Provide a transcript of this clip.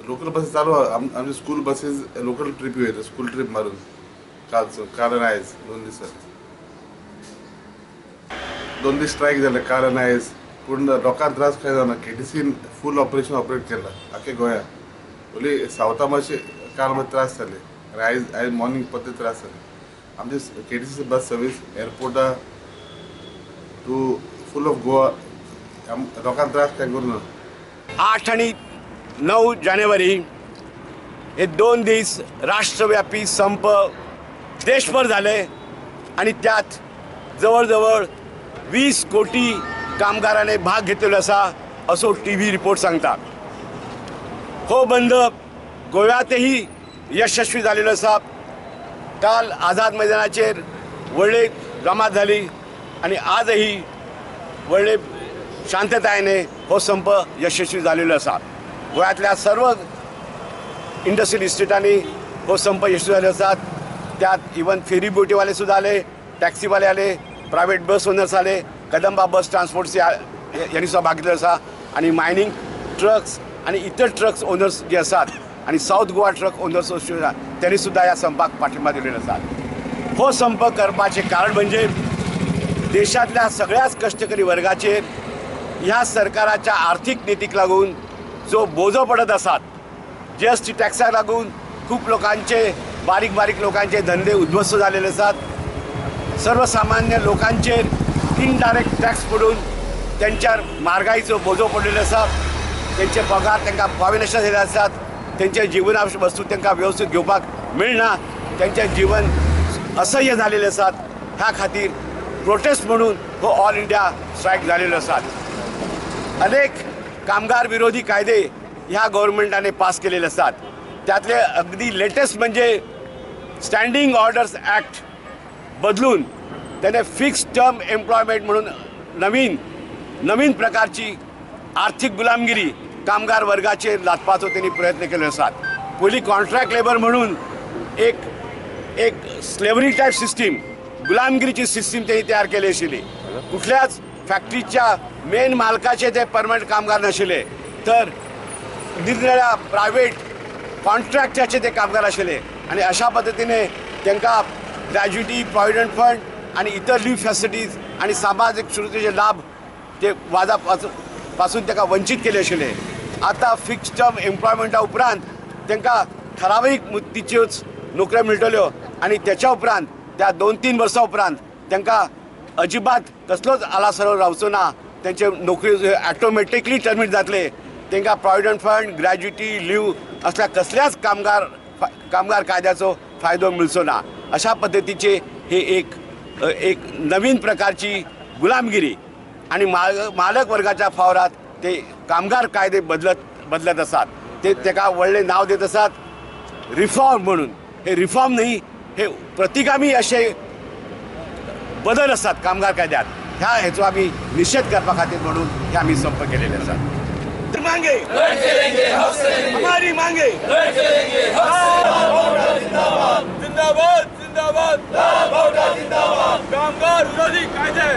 Local buses चालू आमचे school buses local trippy वयता, स्कूल ट्रीप मारून कालचो काल आनी आयज 2 दीस जाले, 2 दीस स्ट्रायक जाले काल आनी आयज. पूण लोकांक त्रास कांय जावना. केटीसीन फूल ऑपरेशन ऑपरेट केलां आख्खे गोंया. ओली सावथा मातशे काल मातशे त्रास जाले आनी आयज आयज मॉर्निंग परते त्रास जाले. आमचे केटीसी बस सर्वीस एअरपोर्टा टू फूल ऑफ गोवा लोकांक त्रास कांय करूं ना. 8 आणि 9 जानेवारी हे 2 दीस राष्ट्रव्यापी संप देशभर झाले आणि त्यात जवळजवळ 20 कोटी कामगारांनी भाग घेतलेलो आसा असो टी व्ही रिपोर्ट सांगता. हो बंद गोव्यातही यशस्वी झालेलो आसा. काल आझाद मैदानाचेर व्हडली जमात झाली आणि आजही व्हडले शांततायेने हो संप यशस्वी झालेलो आसा. गोव्यातल्या सर्व इंडस्ट्रियल इस्टेटांनी हो संप यशस्वी झाले आसात. त्यात इवन फेरी बोटीवाले सुद्धा आले, टॅक्सीवाले आले, प्रायव्हेट बस ओनर्स आले, कदंबा बस ट्रान्सपोर्टचे यांनी सुद्धा भाग घेतलेलो आसा आणि मायनिंग ट्रक्स आणि इतर ट्रक्स ओनर्स जे आसात आणि साऊथ गोवा ट्रक ओनर्स त्यांनी सुद्धा ह्या संपाक पाठिंबा दिलेलो आसा. हो संप करपाचें कारण म्हणजे देशांतल्या सगळ्याच कश्टकरी वर्गाचेर ह्या सरकाराच्या आर्थिक नीतीक लागून जो बोजो पडत आसात, जी एस टी टॅक्साक लागून खूप लोकांचे बारीक बारीक लोकांचे धंदे उद्ध्वस्त झालेले आसात. सर्वसामान्य लोकांचेर इनडायरेक्ट टॅक्स पडून त्यांच्यार म्हारगाईचो बोजो पडलेलो आसा. त्यांचे पगार तांकां पाविनाशे जाल्ले आसात. त्यांचे जीवनावश्यक वस्तू तांकां व्यवस्थित घेवपाक मेळना. त्यांचें जीवन असह्य जालेलें आसात. ह्या खातीर प्रोटेस्ट म्हणून हो ऑल इंडिया स्ट्रायक जालेलो आसात. अनेक कामगार विरोधी कायदे ह्या गव्हर्मेंटाने पास केलेले आसात. त्यातले अगदी लेटेस्ट म्हणजे स्टँडिंग ऑर्डर्स ॲक्ट बदलून त्याने फिक्स टर्म एम्प्लॉयमेंट म्हणून नवीन नवीन प्रकारची आर्थिक गुलामगिरी कामगार वर्गाचेर लादपाचो त्यांनी प्रयत्न केले आसात. पयलीं कॉन्ट्रॅक्ट लेबर म्हणून एक एक स्लेवरी टायप सिस्टीम, गुलामगिरीची सिस्टीम त्यांनी तयार केली आशिल्ली. कुठल्याच फॅक्टरीच्या मेन मालकाचे ते परमनंट कामगार नाशिल्ले, तर निरनिळ्या प्रायव्हेट कॉन्ट्रॅक्टाचे ते कामगार आशिल्ले आणि अशा पद्दतीने तांकां ग्रॅज्युटी, प्रॉव्हिडंट फंड आणि इतर लीव फॅसिलिटीज आणि सामाजीक सुरक्षेचे लाभ ते वाजा पासून तांकां वंचीत केले आशिल्ले. आतां फिक्स टर्म एम्प्लॉयमेंटा उपरांत तांकां ठरावीक मुदतीच्योच नोकऱ्यो मेळटल्यो आनी त्याच्या उपरांत त्या 2-3 वर्सां उपरांत तांकां अजिबात कसलोच आलासरो रावचो ना. तेंचे नोकरी ऑटोमॅटिकली टर्मिनेट जातले. तांकां प्रॉव्हिडंट फंड, ग्रॅज्युटी, लीव असल्या कसल्याच कामगार कायद्याचो फायदो मेळचो ना. अशा पद्दतीचे हे एक एक नवीन प्रकारची गुलामगिरी आणि मालक वर्गाच्या फावरात ते कामगार कायदे बदलत आसात. ते ताका व्हडलें नांव देत आसात रिफॉर्म म्हणून. हे रिफॉर्म न्ही, हे प्रतिगामी अशे बदल आसात कामगार कायद्यात. ह्या हेचो आमी निशेध करपा खातीर म्हणून हे आमी संप केलेले आसात. मांगे हमारी मांगे, जिंदाबाद जिंदाबाद, कामगार विरोधी कायदे।